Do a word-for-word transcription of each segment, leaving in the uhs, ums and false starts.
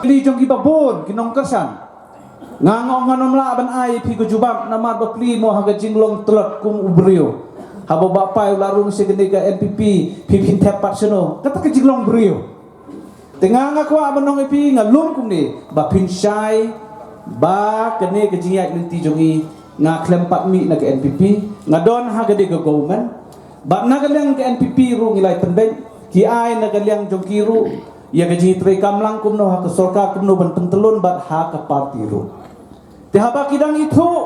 Li jong ki babun ki nongkyrshan. Nga nga ong ngan ym lah ban ai phi ka jubab namar ba phi mo ha ka jinglong tlot kum u briew. Haba ba pai u la rung sha kane ka N P P, phi phin thep pat shano. Kata ka jinglong briew. Te nga nga kwah ban ong ïa phi, nga lum kumne ba phin shai ba kane ka jingïaid lynti jong ngi, nga khlem pat mih na ka N P P, nga don ha kane ka government. Bad na ka liang ka N P P ruh ngi la ïa pynbeit, ki ai na ka liang jong ki ruh ïa ka jingtrei kam lang kumno ha ka sorkar, kumno ban pyntlun bad ha ka party ruh. Te haba ki dang ithuh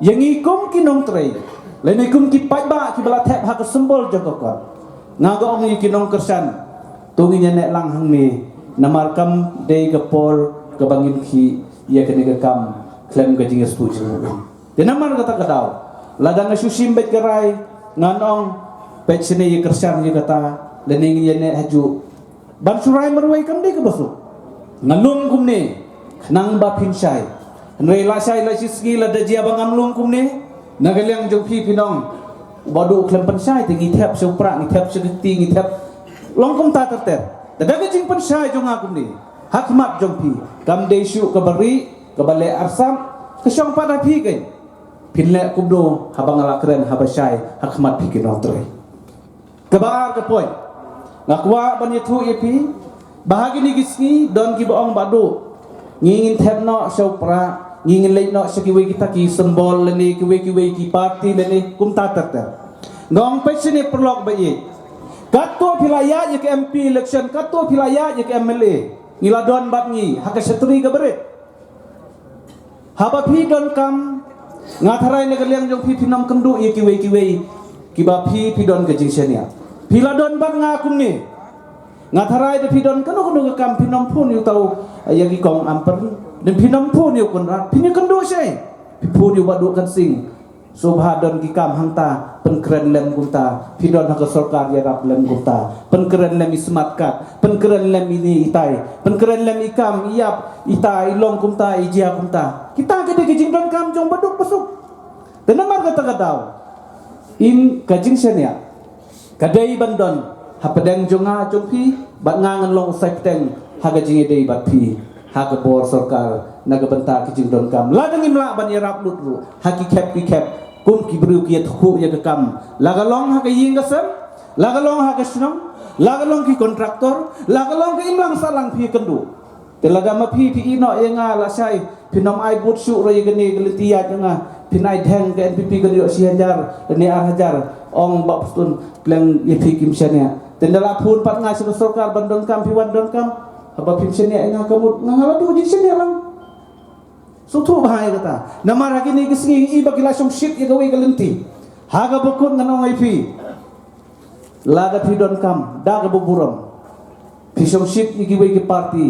ïa ngi kum ki nongtrei lane kum ki paidbah kiba la thep ha ka symbol jong ka kot, nga nga ong ïa ki nongkyrshan, to ngin ïa neh lang hangne, namar kam dei ka por kaba ngin khih ïa kane ka kam khlem ka jingïastuh jingmut. Te namar kata ka daw, lada nga shu shim beit ka rai, ngan ong, peit shane ïa kyrshan ïa kata, lane ngin ïa neh hajuh. Ban shu rai marwei kam dei kaba suk. Nga lum kumne, khnang ba phin shai. Hynrei la shai la shi sngi lada jia ba ngam lum kumne, na ka liang jong phi phin ong, u Bah Duh khlem pynshai, te ngi thep sha u Prah, ngi thep sha ka kti, ngi thep. Long kumta ter ter. Te da ka jingpynshai jong nga kumne ha khmat jong phi, kam dei shuh kaba rieh, kaba leh arsap, ka shong pat ha phi kein. Phin leh kumno haba nga la kren, haba shai ha khmat phi ki nongtrei. Kaba ar ka point, nga kwah ban ïathuh ïa phi ba ha kine ki sngi don kiba ong, Bah Duh, ngi ngin thep noh sha u Prah, ngi ngin leit noh sha kiwei kita ki symbol lane kiwei kiwei ki party lane kumta ter ter. Nga ong, peit shane paralok ba ïeit, katto phi la ïaid ïa ka M P election, katto phi la ïaid ïa ka M L A, ngi la don bad ngi ha ka shatri kaba rit. Haba phi donkam, nga tharai na ka liang jong phi phin ym kynduh ïa kiwei kiwei kiba phi, phi don ka jingshaniah. Phi la don bad nga kumne. Nga tharai da phi don kano kano ka kam phin ym phone ïa u tau, ïa ki kong Ampareen. Lane phin ym phone ïa u Conrad, phin ïa kynduh shai. Phi phone ïa u Bah Duh Kan Sing. Sngewbha don ki kam hangta, pynkren lem kumta. Phi don ha ka sorkar, ïarap lem kumta. Pynkren lem i smart card, pynkren lem ine itai, pynkren lem i kam, i ïap, ita i long kumta, i jia kumta. Kita ka dei ka jingdonkam jong u Bah Duh Basuk. Te namar kata ka daw, in ka jingshaniah ka dei ban don hapdeng jong nga jong phi, bad nga ngan long u saitbteng ha ka jingïadei bad phi ha ka bor sorkar na ka bynta ka jingdonkam. Lada ngim lah ban ïarap lut ruh, ha ki khep ki khep, kum ki briew ki ïathuh ïa ka kam, la ka long ha ka ïing ka sem, la ka long ha ka shnong, la ka long ki kontraktor, la ka long ka imlang sahlang, phi kynduh. Te lada ma phi phi ïeh noh ïa nga, lashai phin ym ai bud shuh ruh ïa kane ka lynti ïaid jong nga, phin ai dheng ka N P P kan ïoh shi hajar lane ar hajar. Ong Bah Pastun, pleng ïa phi kim shaniah. Te ynda la phone pat nga sha ka sorkar ban donkam, phi wan donkam. Haba phim shaniah ïa nga, ka mut nga, nga la duh jingshaniah lang. Sngewthuh bha ïa kata. Namar ha kine ki sngi i ba ki la shongshit ïa kawei ka lynti, ha kaba kut ngan ong ïa phi, lada phi donkam, da kaba burom phi shongshit ïa kiwei ki party.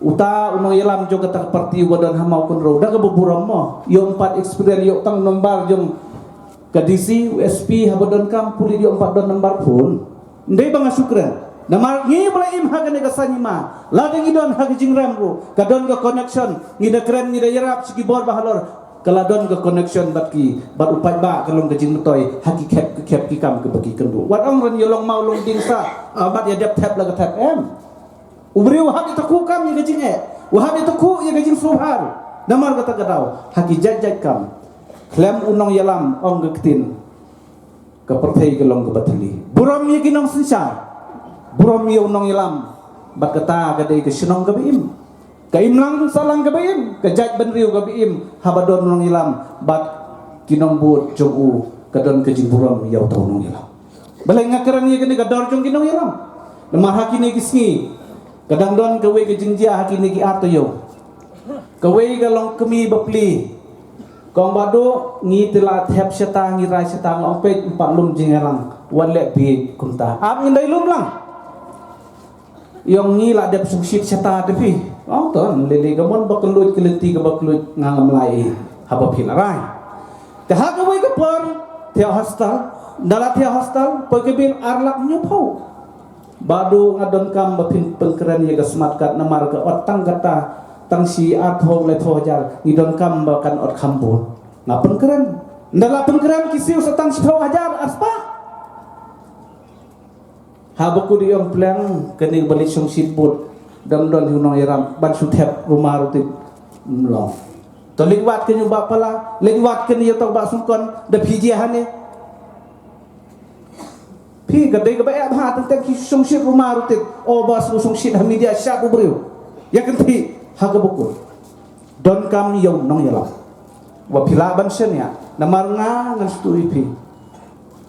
Uta u nongïalam jong kata ka party uba don ha Mawkynrew, da kaba burom mo, ïoh ym pat experience, ïoh tang nombar jong ka D C, u S P, haba donkam pulit ïoh ym pat don nombar phone. Ym dei ba nga shu kren. Namar ngi ba la im ha kane ka saiñ hima, lada ngi don ha ka jingrem ruh, ka don ka connection, ngi da kren, ngi da ïarap sha ki bor ba halor. Ka la don ka connection bad ki, bad u paidbah, ka long ka jingmyntoi ha ki khep ki khep ki kam kiba ki kynduh. Wat ong ren ïa long maw long dieng sah, ah, bad ïa dep thep la ka thep, em. U briew u hap ïa takhuh kam ïa ka jingeh, u hap ïa takhuh ïa ka jingsngewbha. Namar kata ka daw, ha ki jait jait kam, khlem u nongïalam, ong ka ktien, ka pyrthei ka long kaba thylli. Burom ïa ki nongsynshar, burom ïa u nongïalam, bad kata ka dei ka shnong kaba im, ka imlang sahlang kaba im, ka jaitbynriew kaba im. Haba don u nongïalam bad ki nongbud jong u, ka don ka jingburom ïa uta u nongïalam. Balei nga kren ïa kane ka dor jong ki nongïalam? Namar ha kine ki sngi ka dang don kawei ka jingjia ha kine ki ar taïew. Kawei ka longkmie bapli, ka ong, Bah Duh, ngi te la thep shata, ngi rai shata. Nga ong, peit, ym pat lum jingïalang, wat leh bieit kumta. Ap, ngin dei lum lang. Ïong, ngi la dep shongshit shata te phi. Ong, to lei lei, ka mon ba kylluid ka lynti kaba kylluid, nga ngam lah ei haba phi la rai. Te ha kawei ka por thiah hostel, ynda la thiah hostel, poi ka bill ar lak hynñiewphew. Bah Duh, nga donkam ba phin pynkren ïa ka smart card, namar ka ot tang kata, tang shi arphew laiphew hajar, ngi donkam ba kan ot kham bun. Nga pynkren. Ynda la pynkren, ki siew sa tang shiphew hajar arspah. Haba kut, ïong, pleng, kane ba leit shongshit bud, Dang don hi u nongïalam ban shu thep rumar u tip mlong. To leit wad kane u Bah Pala, leit wad kane ïa u Bah Sungkon, da phi jia hangne. Phi ka dei kaba eh bha teng teng ki shongshit rumar u tip. O ba shu shongshit ha media shah u briew. Ïa kynthih ha kaba kut. Donkam ïa u nongïalam. Wa phi lah ban shaniah. Namar nga ngan shu ïa phi.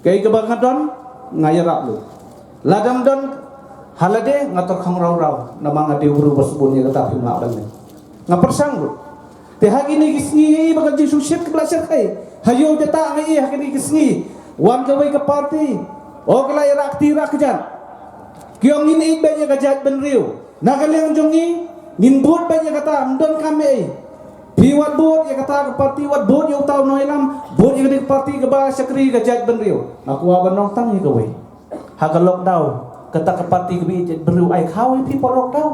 Kaei kaba nga don, nga ïarap lut. Lada ym don ha lade, nga tyrkhong raw raw. Namar nga dei u briew ba sbun ïa kata phim lah ban leh. Nga pyrshang lut. Te ha kine ki sngi ba ka jingshongshit ka la shyrkhei. Ha ïew jata nga ïohi ha kine ki sngi. Wan kawei ka party. O ka la ïarap kti ïarap kjat. Ki ong ngin ïeit beit ïa ka jaitbynriew. Na ka liang jong ngi, ngin bud beit ïa kata, ym don kam ei. Phi wat bud ïa kata ka party, wat bud ïa uta u nongïalam, bud ïa kata ka party kaba shakri ka jaitbynriew. Nga kwah ban ong tang ïa kawei. Ha ka lockdown, kata ka party kaba ïeit jaitbynriew ai khaw ïa phi por lockdown.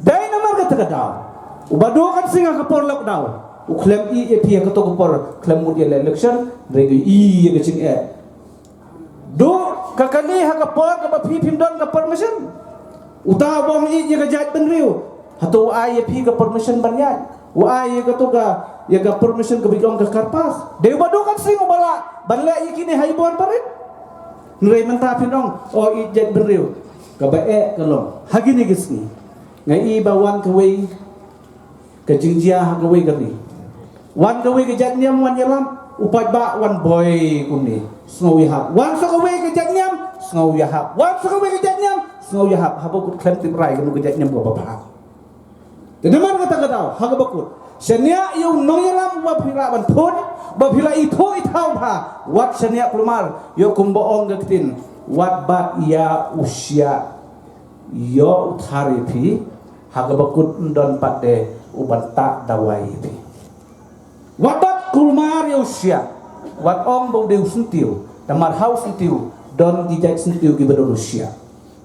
Dei namar kata ka daw. U Bah Dukan Singh ha ka por lockdown. U khlem ïeit ïa phi ha kato ka por, khlem mut ïa la election, hynrei u ïeit ïa ka jingeh. Dei ka kali ha ka por kaba phi phim don ka permission. Uta u ba ong ïeit ïa ka jaitbynriew. Hato u ai ïa phi ka permission ban ïaid? U ai ïa kato ka, ïa ka permission kaba ong ka karpas. Dei u Bah Dukan Singh u ba lah ban leh ïa kine ha i bor barit. Hynrei mynta phin ong, o ïeit jaitbynriew. Kaba eh ka long. Ha kine ki sngi. Nga i ba wan kawei ka jingjia ha kawei ka ri. Wan kawei ka jait niam wan ïalam, u paidbah wan boi kumne. Sngew ïahap. Wan sa kawei ka jait niam, sngew ïahap. Wan sa kawei ka jait niam, sngew ïahap. Haba kut khlem tip rai kano ka jait niam kaba bha. Te namar kata ka daw, ha kaba kut. Shaniah ïa u nongïalam ba phi lah ban phut, ba phi lah ithuh ithaw bha. Wat shaniah kulmar, ïoh kumba ong ka ktien. Wat bat ïa u shiah. Ïoh u thar ïa phi, ha kaba kut ym don pat de u ban tah dawai ïa phi. Wat bat kulmar ïa u shiah, wat ong ba u dei u syntiew, namar ha u syntiew, don ki jait syntiew kiba don u shiah.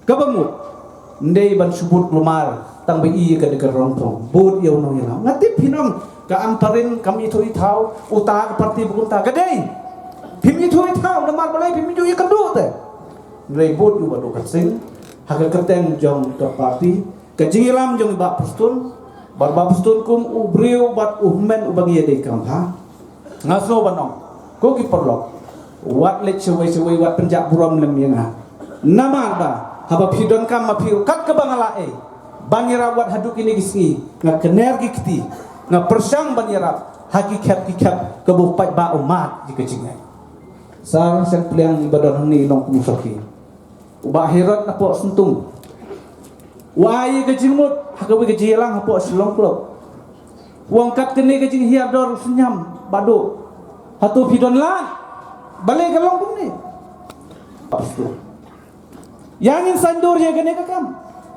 Kaba mut, ym dei ban shu bud kulmar, tang ba i ka dei ka rong thong, bud ïa u nongïalam. Nga tip phin ong, ka Ampareen, kam ithuh ithaw, uta ka party ba kumta, ka dei. Phim ithuh ithaw, namar balei phim ithuh ïa ka duh te. Hynrei bud ïa u Bah Dukan Singh, ha ka kyrteng jong ka party, ka jingïalam jong i Bah Prestone, bad Bah Prestone kum u briew bad u hynmen uba ngi ïadei kam bha. Nga sngew ban ong, ko ki paralok, wat leit shawei shawei, wat pynjah burom lem ïa nga. Namar ba, haba phi donkam ma phi ruh kat kaba nga la ei. Ban ïarap wat haduh kine ki sngi, nga kner ki kti, nga pyrshang ban ïarap, ha ki khep ki khep, kaba u paidbah u mad ïa ka jingngeit. Sar Shangpliang ba don hangne long kum u sakhi. U Bah Herod na poh Syntung. U ai ka jingmut, ha kawei ka jingïalang hapoh Shillong Club. U ong kat kane ka jinghiar dor u sniam, Bah Duh. Hato phi don lad? Balei ka long kumne? Ïa ngin saiñdur ïa kane ka kam.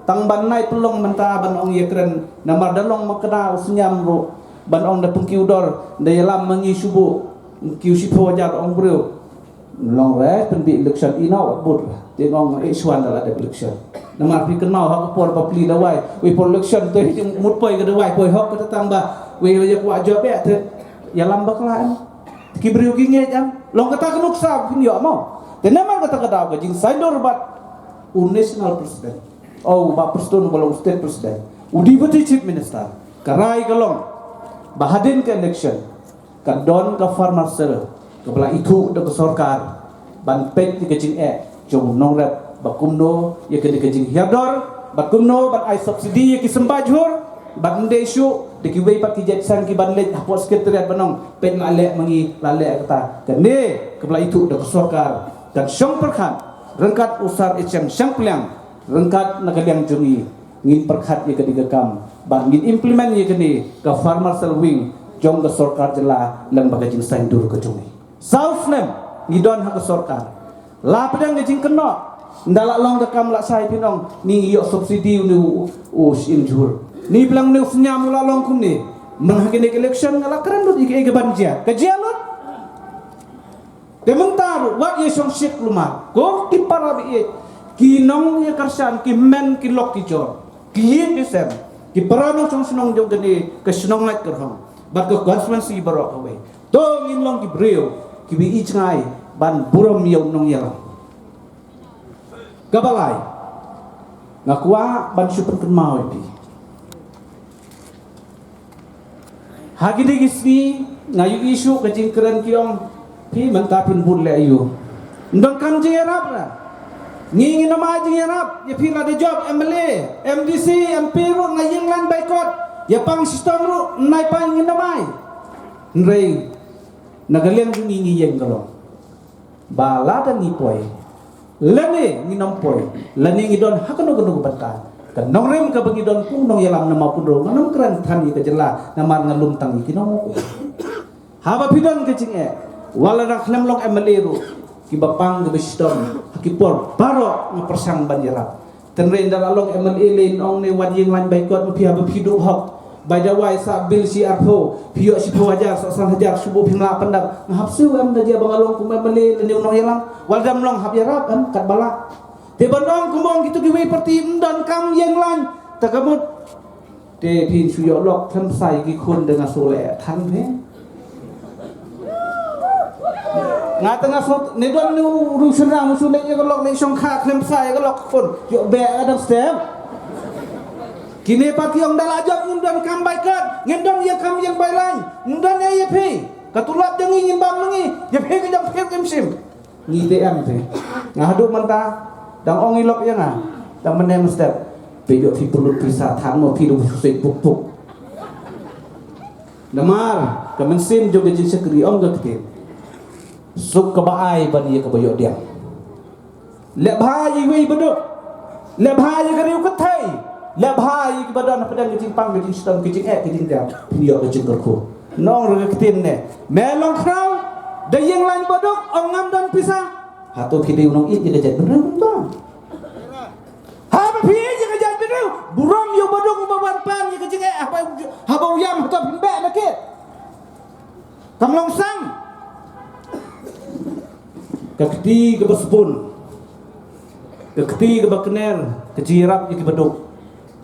Tang ban nai pynlong mynta ban ong ïa kren, namar da long makna u sniam ruh. Ban ong da pynkiew dor, da ïalam ma ngi shu buh. Kiew shiphew hajar ong briew. Long re, pynbeit election ïa u wat bud. Te ong eh shuwa da la dep election. Namar phi kynmaw ha ka por ba plie dawai. Wei por election te mut poi ka dawai poi hok kata tang ba. Wei ïa kwah jop eh te ïalam bakla em. Ki briew ki ngeit em. Long kata ka nuksa phin ïoh mo. Te namar kata ka daw ka jingsaiñdur bad u national president. O, Bah Prestone ba long state president. U deputy chief minister. Ka rai ka long. Ba hadien ka election. Ka don ka farmer cell kaba la ithuh da ka sorkar ban peit ïa ka jingeh jong u nongrep ba kumno ïa ka, ïa ka jinghiar dor ba kumno ban ai subsidy ïa ki symbai jhur ba ym dei shuh da kiwei pat ki jait seng ki ban leit hapoh secretariat ban ong peit la leh ma ngi la leh kata. Kane kaba la ithuh da ka sorkar kan shong pyrkhat ryngkat u Sar H M Shangpliang ryngkat na ka liang jong ngi. Ngin pyrkhat ïa kane ka kam bad ngin implement ïa kane ka farmer cell wing jong ka sorkar jylla lem bad ka jingsaiñdur ka jong ngi. Saw snem ngi don ha ka sorkar. La pdeng ka jingkynnoh. Ynda la long ka kam la shai pynong ngi ïoh subsidy une u, u shin jhur. Ni plang une u sniam u la long kumne. Mynha kane ka election nga la kren lut ïa kaei kaban jia. Ka jia lut. Te mynta ruh wat ïa shongshit kulmar ko ki para ba ïeit, ki nongïakyrshan, ki hynmen ki lok ki jor, ki ïing ki sem, ki para nongshong shnong jong kane ka shnong Laitkyrhong bad ka constituency baroh kawei. To ngin long ki briew kiba ïeit jngai ban burom ïa u nongïalam. Kaba lai. Nga kwah ban shu pynkynmaw ïa phi. Ha kine ki sngi nga ïohi shuh ka jingkren ki ong, phi mynta phin bun leh aiu. Ym don kam jingïarap ra. Ngi ngin ym ai jingïarap ïa phi, lada jop M L A, M D C, M P ruh na ïeng line boycott. Ïa pang shitom ruh nai pang ngin ym ai. Hynrei na ka liang jong ngi ngi ïeng ka long ba lada ngi poi lane ngi nym poi, lane ngi don ha kano kano ka bynta, ka nongrim kaba ngi don kum nongïalam na Mawkynrew, nga nym kren than ïa ka jylla namar nga lum tang ïa ki nongmawkun. Haba phi don ka jingeh, wat la dang khlem long M L A ruh, kiba pang kiba shitom ha ki por baroh nga pyrshang ban ïarap. Tynrai ynda la long M L A lei, ong ne wat ïeng line boycott ma phi haba phi duh hok. Bai dawai sa bill shi arphew, phi ïoh shiphew hajar, sa san hajar, shu buh phim lah pyndap. Nga hap siew em da jia ba nga long kum M L A lane u nongïalam? Wat la dang long hap ïarap em katba lah. Te ban ong kum ong kito kiwei parti ym don kam ïeng line, ta ka mut. Te phin shu ïoh lok khlem sa ïa ki khun da nga shu leh than phi. Nga tang nga shu ne don ne u ru shynrang u shu leh ïa ka lok, leh shongkha khlem sa ïa ka lok khun. Ïoh beh ka dang stem. Kine pat ki ong da la jop ngim don kam boycott, ngim don ïa kam ïeng bai lain, ngim don ïa ïa phi. Ka tulop jong ngi ngim bam ngi, ïa phi ka jong phi kim shim. Ngi te em te. Nga haduh mynta dang ong i lok ïa nga. Dang mynne mynstep. Phi ïoh phi pynlut pisa than mo phi dang shu sait puk puk. Namar ka mynsiem jong ka jingshakri, ong ka ktien, suk kaba ai ban ïa kaba ïoh diang. Leh bha ïa iwei iba duk. Leh bha ïa ka riew kynthei. Leh bha ïa kiba don hapdeng ka jingpang ka jingshitom ka jingeh ka jingdiang. Phin ïoh ka jingkyrkhu. Nong ruh ka ktien ne, me long khraw, da ïeng lain ba duk, ong ngam don pisa. Hato phi dei u nongïeit ïa ka jaitbynriew? Ym don. Haba phi ïeit ïa ka jaitbynriew, burom ïa u ba duk uba wan pan ïa ka jingeh, haba, haba u ïam hato phin beh na kit? Kam long sang. Ka kti kaba sbun, ka kti kaba kner, ka jingïarap ïa kiba duk,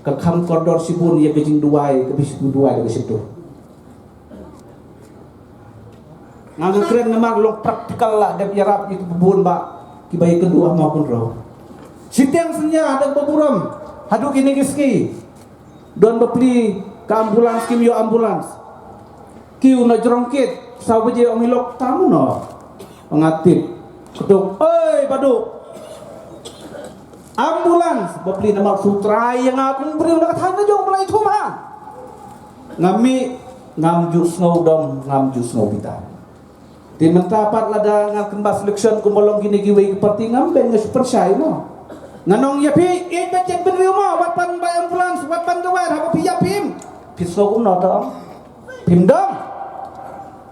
ka kham kordor shibun ïa ka jingduwai kaba shibun duwai da ka shibun. Nga nga kren namar long practical, la dep ïarap ïa kiba bun ba kiba ïakynduh ha Mawkynrew. Shiteng synñia da kaba burom haduh kine ki sngi. Don bapli ka ambulance kim ïoh ambulance. Kiew na jrong kit, saw baje ong i lok tang no. Nga tip. Kduk, oi, ba duk. Ambulance, bapli namar shu trai ïa nga kum briew na ka thaiñ na jong u Blei thum ha. Ngam mih, ngam ju sngew dom, ngam ju sngew bitar. Te mynta pat lada nga kynbas election kumba long kine kiwei ki parti, ngam beiñ, nga shu pynshai mo. Nga ong ïa phi, ïeit bad jaitbynriew mo, wat pan bai ambulance, wat pan dawai, haba phi ïap phim. Phi sngew kumno to? Phim dom.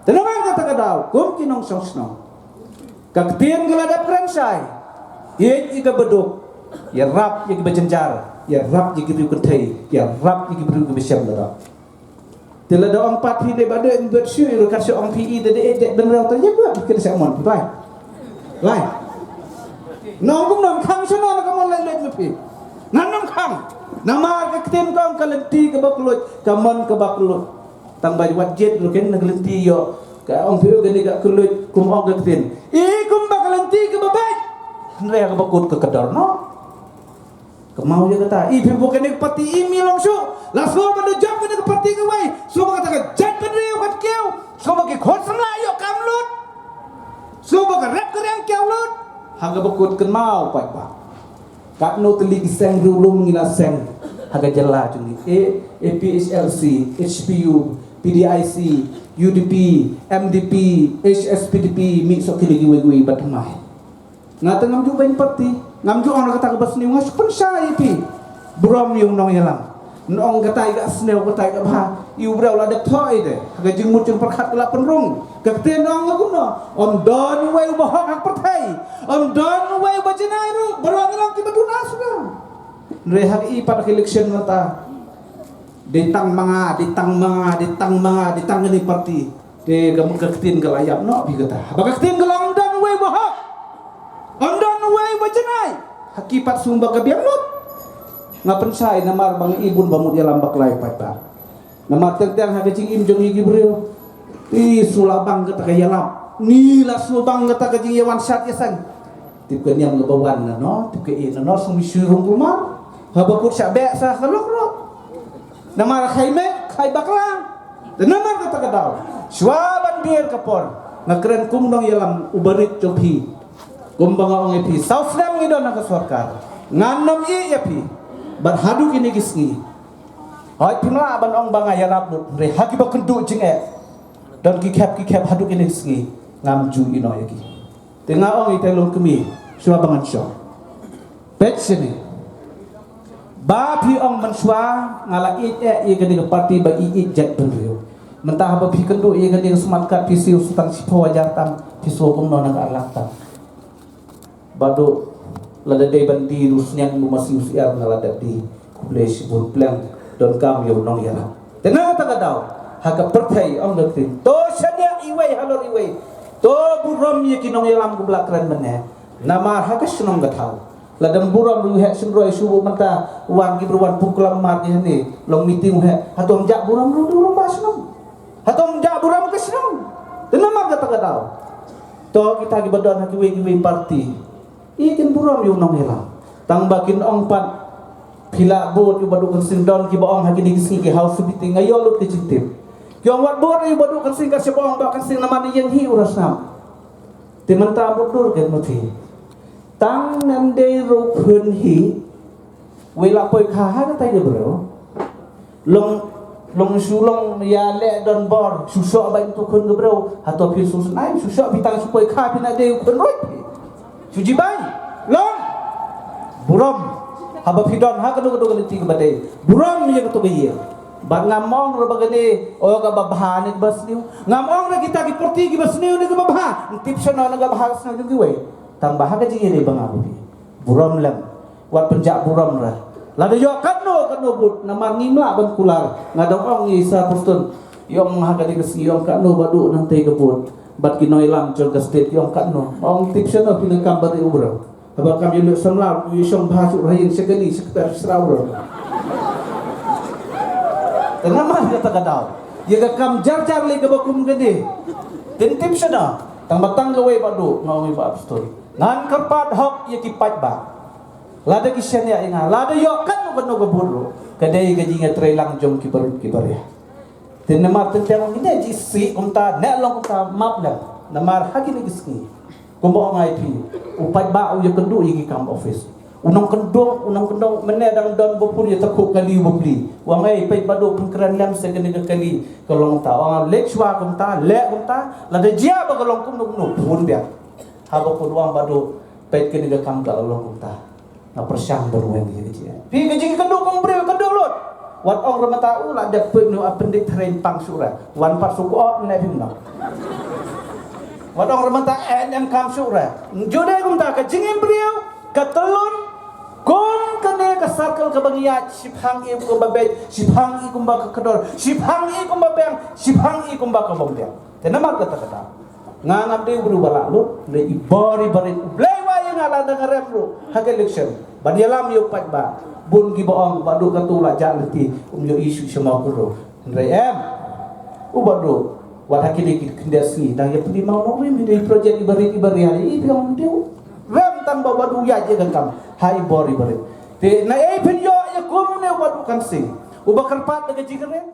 Te namar kata ka daw, kum ki nongshong shnong, ka ktien ka la dep kren shai. Ïeit ïa kaba duk, ïarap ïa kiba jynjar, ïarap ïa ki briew kynthei, ïarap ïa ki briew kiba shem lada. Te lada ong pat phi dei ba dei, ym bad shu ïa ka shu ong phi i dei dei dei ben rau ta ïa ba phi kynsa mon phi bai. Lai. Nong kum nong khang shu nong ka mon lai leit ma phi. Ngan nong khang. Namar ka ktien ka ong ka lynti kaba kylluid, ka mon kaba kylluid. Tang ba wat jied ruh ken na ka lynti ïoh. Ka ong phi u kane ka kylluid kum ong ka ktien. I kumba ka lynti kaba beit. Hynrei kaba kut ka kdor noh. Kynmaw ïa kata, i phi buh kane ka parti i mi long shuh. La sngewbha da jop kane ka parti kawei. Sngewbha kata ka jaitbynriew ka kiew. Sngewbha ki khun samla ïoh kam lut. Sngewbha ka rep ka riang kiew lut. Ha kaba kut kynmaw paidbah. Katno tylli ki seng riewlum ngi la seng ha ka jylla jong ngi. A, APHLC, HPU, PDIC, UDP, MDP, HSPDP, mih soh ki lei kiwei kiwei ba thymmai. Nga te ngam ju beiñ parti, ngam ju ong na kata kaba sniew, nga shu pynshai ïa phi. Burom ïa u nongïalam. Nong katai ka sniew, katai ka bha. Ïa u briew la dep thoh ïa te. Ha ka jingmut jingpyrkhat ka la pynrung. Ka ktien nong nga kumno. Ym don uwei uba hok ha ka pyrthei. Ym don uwei uba jinai ruh. Baroh ngi long kiba duna suda. Hynrei ha ka i pat ka election mynta. Dei tang ma nga, dei tang ma nga, dei tang ma nga, dei tang kane parti. Te ka, ka ktien ka la ïap noh phi kata. Haba ka ktien ka la ong ym don uwei uba hok. Ym don uwei uba jinai. Ha ki pat sum ba ka biang lut. Nga pynshai namar ba nga i bun ba mut ïalam bakla ïa paidbah. Namar teng teng ha ka jingim jong ngi ki briew. Te shu la bang kata ka ïalam. Ngi la shu bang kata ka jingïawan shat ïaseng. Tip ka niam kaba wan na no, tip ka i na no, shu mi shu rung kulmar. Haba kut shah beh sa ka lok ruh. Namar khai meh, khai bakla. Te namar kata ka daw, shuwa ban bier ka por, nga kren kum nongïalam uba rit jong phi. Kumba nga ong ïa phi, saw snem ngi don ha ka sorkar, ngan ym ïeh ïa phi. Bad haduh kine ki sngi, hooid phim lah ban ong ba nga ïarap lut, hynrei ha kiba kynduh jingeh, don ki khep ki khep haduh kine ki sngi ngam ju ïehnoh ïa ki. Te nga ong ïa i Longkmie, shuwa ba ngan shong, peit shane. Ba phi ong mynshuwa nga la ïeit eh ïa kane ka party ba ïeit jaitbynriew. Mynta haba phi kynduh ïa kane ka smart card phi siew sa tang shiphew hajar tam, phi siew kumno na ka ar lak tam. Bad lada dei ban die ruh sniang, u ma siew syiar nga la dep die. Khublei shibun, pleng donkam ïa u nongïarap. Te na kata ka daw, ha ka pyrthei ong ka ktien, to shaniah iwei halor iwei. To burom ïa ki nongïalam kiba la kren mynne. Namar ha ka shnong ka thaw, lada ym burom ruh, heh shynroi shuh mynta, wan ki briew wan puklam mar ki hangne, long meeting, heh, hato ym jah burom ruh, burom ba shnong. Hato ym jah burom ka shnong. Te namar kata ka daw, to kita kiba don ha kiwei kiwei party, ïa kin burom ïa u nongïalam. Tang ba kin ong pat, phi lah bud ïa u Bah Duh Kynsing, don kiba ong ha kine ki sngi ki house meeting, nga ïoh lut ka jingtip, ki ong wat bud ïa u Bah Duh Kynsing, ka shu ba ong Bah Kynsing namar ïeng hi u rasnam. Te mynta mutdur ka mut hi. Tang nang dei ruh khun hi, wei la poi kha ha katai ka briew. Long, long shu long ïa leh don bor, shu shoh ba ïa tu khun ka briew. Hato phi shu snai, shu shoh phi tang shu poi kha phi na dei khun ruh phi. Shu jibai. Long burom. Haba phi don ha kano kano ka lynti kaba dei, burom ïa kato ka ïing. Bad ngam ong ruh ba kane o kaba bha ne kaba sniew. Ngam ong ruh kita ki party kiba sniew ne kaba bha. Ym tip shano na kaba bha ka sniew jong kiwei. Tang ba ha ka jingïadei ba nga bad phi, burom lem. Wat pynjah burom re. Lada ïoh katno katno vote, namar ngim lah ban kular. Nga dang ong ïa i Sir Prestone, ïa ong ha kane ka sngi, ïa ong katno ba duh nangtei ka vote. Bad ki nongïalam jong ka state, ïa ong katno. Ong tip shano phi na kam bad u briew. Haba kam ïa leh samla, ïa shong bha shuh, ïa shakali, shaktar sra u briew. Te namar kata ka daw, ïa ka kam jar jar lei kaba kum kane, te tip shano. Tang ba tang kawei ba duh, nga ong ïa i Bah Prestone, ngan kyrpad hok ïa ki paidbah. Lada ki shaniah ïa nga, lada ïoh katno katno ka vote ruh, ka dei ka jingïatreilang jong ki barit ki baria. Te namar teng teng ong kine jingïasih kumta, ne long kumta, map lem. Namar ha kine ki sngi, kumba ong ïa phi, u paidbah u ïakynduh ïa ki kam office. U nongkyndong, u nongkyndong mynne dang don ba pun ïa takhuh kali u bapli. U ong ei paidbah, duh pynkren lem sa kane ka kali, ka long kumta. Ong leit shuwa kumta, leh kumta, lada jia ba ka long kumno kumno, phone biang. Haba phone, u ong Bah Duh, peit kane ka kam ka la long kumta. Nga pyrshang ban weng ïa ka jingeh. Phi ka jingkynduh kum briew kynduh lut. Wat ong re mynta u la dep peit nu appendix three pang shuh re. Wan pat shu ko ne phim no. Wat ong re mynta A N M kam shuh re. Ju dei kumta ka jingim briew ka tyllun kum kane ka circle kaba ngi ïaid, shiphang i kumba beit, shiphang i kumba ka kdor, shiphang i kumba biang, shiphang i kumba ka bym biang. Te namar kata kata, nga ngam dei u briew ba lah lut, hynrei i bor i barit U Blei wai ïa nga lada nga rem ruh ha ka election ban ïalam ïa u paidbah, bun kiba ong Bah Duh kato la jah lynti, um ïohi shuh sha Mawkynrew. Hynrei em, u Bah Duh, wat ha kine ki khyndiat sngi dang ïa pynmih maw nongrim, hynrei project i barit i baria i phi ong dei u rem tang ba Bah Duh ïaid ïa ka kam ha i bor i barit. Te naei phin ïoh ïa kum une u Bah Duh Kynsing uba kyrpad da ka jingkyrmen?